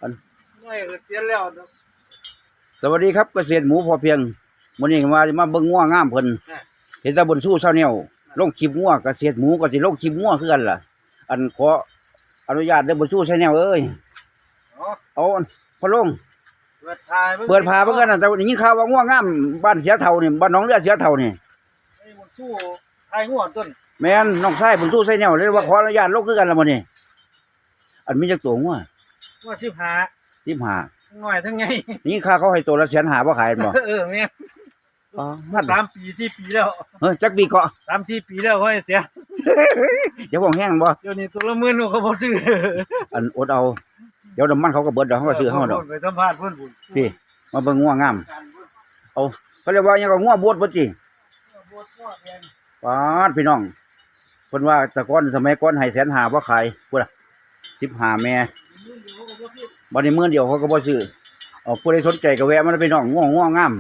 ອັນ ໜ່ວຍກະສຽນແລ້ວເນາະ. ສະຫວັດດີຄັບ ກະເສດໝູພໍພຽງ. ມື້ນີ້ວ່າຈະມາເບິ່ງງົວງາມເພິ່ນ ເຫັນແຕ່ບຸນຊູ Channel ລົງຄລິບງົວ. ກະເສດໝູກະຊິລົງຄລິບງົວຄືກັນລະ. ອັນ ຂໍອະນຸຍາດເດີ ບຸນຊູ Channel ເອີຍ. ເອົາ ພໍ່ລົງ ເປີດຜ້າເບິ່ງ ເປີດຜ້າເບິ່ງກັນນະ. ແຕ່ໄດ້ຍິນຂ່າວວ່າງົວງາມບ້ານເສຍເຖົ້ານີ້ ບ້ານໜອງເຮືອເສຍເຖົ້ານີ້ ໄອ້ບຸນຊູຖ່າຍງົວຕົ້ນ. ແມ່ນ ນ້ອງຊາຍບຸນຊູ Channel ເລີຍວ່າ ເອີ ຂໍອະນຸຍາດລົງຄືກັນລະມື້ນີ້. ອັນ ມີຈັກໂຕງົວ? ງົວສິບຫ້າ. ສິບຫ້າ ທັງນ້ອຍທັງໃຫຍ່. ໄດ້ຍິນຂ່າວເຂົາໃຫ້ໂຕລະແສນຫ້າບໍ່ຂາຍແມ່ນບໍ່? ເອີ ແມ່ນ. ສາມປີສີ່ປີແລ້ວ. ເອີ ຈັກປີເກາະ? ສາມສີ່ປີແລ້ວເຂົາໃຫ້ເສຍ. ຢ່າເວົ້າແຮງບໍ່? ດຽວນີ້ໂຕລະໝື່ນເຂົາບໍ່ຊື້. ອັນ ອົດເອົາ ດຽວນ້ຳມັນເຂົາກະເບິດດອກ ເຂົາກະຊື້ເຮົາດອກ. ໄປສຳພາດເພິ່ນພຸ້ນ ພີ້ ມາເບິ່ງງົວງາມ. ເອົາ ເຂົາເອີ້ນວ່າຫຍັງເກາະ ງົວບົດບໍ່ຕິ? ປາດ ພີ່ນ້ອງ ເພິ່ນວ່າແຕ່ກ່ອນ ສະໄໝກ່ອນໃຫ້ແສນຫ້າບໍ່ຂາຍ. ພຸ້ນນະ ສິບຫ້າແມ່ ບັດນີ້ໝື່ນດຽວເຂົາກະບໍ່ຊື້. ເອົາ ຜູ້ໃດສົນໃຈກະແວະມາເດີພີ່ນ້ອງ. ງົວ ງົວງາມ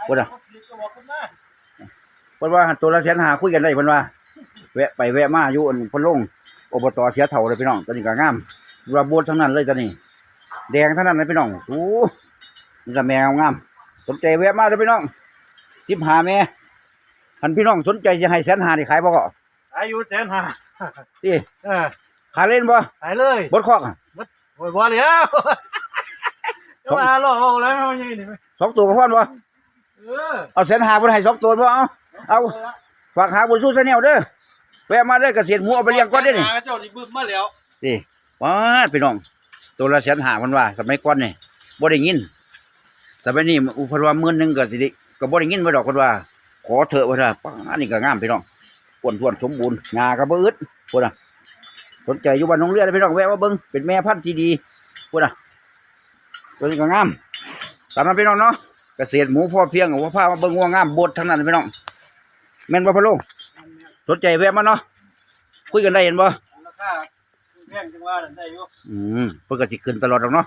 ພຸ້ນນະ ເພິ່ນວ່າໂຕລະແສນຫ້າ ຄຸຍກັນໄດ້ ເພິ່ນວ່າ. ແວະໄປແວະມາຢູ່ ອັນ ເພິ່ນລົງ ອົບຕ ເສຍເຖົ້າເລີຍພີ່ນ້ອງ. ໂຕນີ້ກະງາມ ວ່າບົດທັງນັ້ນເລີຍ ໂຕນີ້ແດງທັງນັ້ນເລີຍພີ່ນ້ອງ. ໂອ້ ມີແຕ່ແມ່ງາມໆ ສົນໃຈແວະມາເດີພີ່ນ້ອງ. ສິບຫ້າແມ່ ຄັນພີ່ນ້ອງສົນໃຈຊິໃຫ້ແສນຫ້ານີ້ ຂາຍບໍ່ເກາະ? ຂາຍຢູ່ແສນຫ້າ. ຕິ ເອີ ຂາຍເລີຍບໍ່? ຂາຍເລີຍ. ເບິດຄອກອະ? ເບິດ. ໂອ້ຍ ບໍ່ແລ້ວ ຈະມາຫຼອກເວົ້າແລ້ວ ເຮົາໃຫຍ່ນີ້. ສອງໂຕກະພໍບໍ່? ເອີ ເອົາແສນຫ້າ ເພິ່ນໃຫ້ສອງໂຕບໍ່? ເອົາ ເອົາ ຝາກຫາບຸນຊູ Channel ເດີ ແວະມາເດີ. ກະເສດໝູເອົາໄປລ້ຽງກ່ອນເດ້ນີ້ ເຈົ້າຊິບຶບມາແລ້ວ. ນີ້ ປາດ ພີ່ນ້ອງ ໂຕລະແສນຫ້າ ເພິ່ນວ່າ ສະໄໝກ່ອນນີ້ບໍ່ໄດ້ຍິນ. ສະໄໝນີ້ເພິ່ນວ່າໝື່ນໜຶ່ງກະຊິໄດ້ ກະບໍ່ໄດ້ຍິນມາດອກ ເພິ່ນວ່າ ຂໍເຖາະ ເພິ່ນວ່າ. ປາດ ນີ້ກະງາມພີ່ນ້ອງ ອ້ວນທ້ວນສົມບູນ ຫຍ້າກະບໍ່ອຶດ. ພຸ້ນນະ ສົນໃຈຢູ່ບ້ານໜອງເຮືອເດີພີ່ນ້ອງ ແວະມາເບິ່ງ ເປັນແມ່ພັນທີ່ດີ. ພຸ້ນນະ ໂຕນີ້ກະງາມ. ຕາມນັ້ນພີ່ນ້ອງເນາະ ກະເສດໝູພໍພຽງ ກະພາມາເບິ່ງງົວງາມບົດທັງນັ້ນພີ່ນ້ອງ. ແມ່ນບໍ່ ພໍ່ໂລງ? ສົນໃຈແວະມາເນາະ ຄຸຍກັນໄດ້ແມ່ນບໍ່? ລາຄາແພງຈັ່ງວ່ານັ້ນໄດ້ຢູ່. ອືມ ເພິ່ນກະຊິຂຶ້ນຕະຫຼອດດອກເນາະ.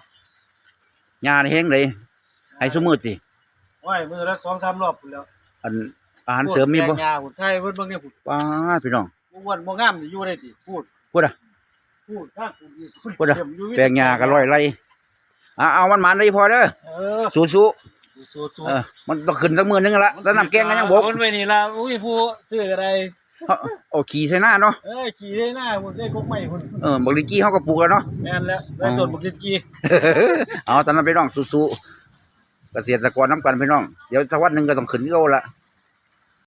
ຫຍ້າແຮງໃດ ໃຫ້ຊຸມື້ຕິ? ໂອ້ຍ ມື້ລະສອງສາມລອບພຸ້ນແຫຼ້ວ. ອັນ ອາຫານເສີມມີບໍ່? ແປງຫຍ້າພຸ້ນ ໃສ່ເພິ່ນເບິ່ງແດ່ພຸ້ນ. ປາດ ພີ່ນ້ອງ ບໍ່ອ້ວນບໍ່ງາມຢູ່ໃດຕິ. ພຸ້ນ ພຸ້ນນະ ພຸ້ນ ທາງພຸ້ນ ພຸ້ນນະ ເຕັມຢູ່. ແປງຫຍ້າກະຮ້ອຍໄລ່. ເອົາ ເອົາ ໝານໆເດີພໍ່ເດີ. ເອີ ສູ້ໆ ສູ້ໆ. ເອີ ມັນຕ້ອງຂຶ້ນສັກມື້ໜຶ່ງລະ ແຕ່ນ້ຳແກງກະຍັງບົກ ຄົນໄວ້ນີ້ລະ. ໂອ້ຍ ຜູ້ຊື້ກະໄດ້ ເອົາ ເອົາຂີ້ໃສ່ນາເນາະ. ເອີ ຂີ້ໃສ່ນາພຸ້ນ ໃສ່ກົກໄມ້ພຸ້ນ. ເອີ ບັກລິ້ນຈີ່ເຮົາກະປູກແລ້ວເນາະ. ແມ່ນແລ້ວ ໄລ່ສົດບັກລິ້ນຈີ່. ເອົາ ຕາມນັ້ນພີ່ນ້ອງ ສູ້ໆ ກະເສດຕະກອນນຳກັນພີ່ນ້ອງ. ດຽວສັກວັນໜຶ່ງກະຕ້ອງຂຶ້ນຄືເກົ່າລະ.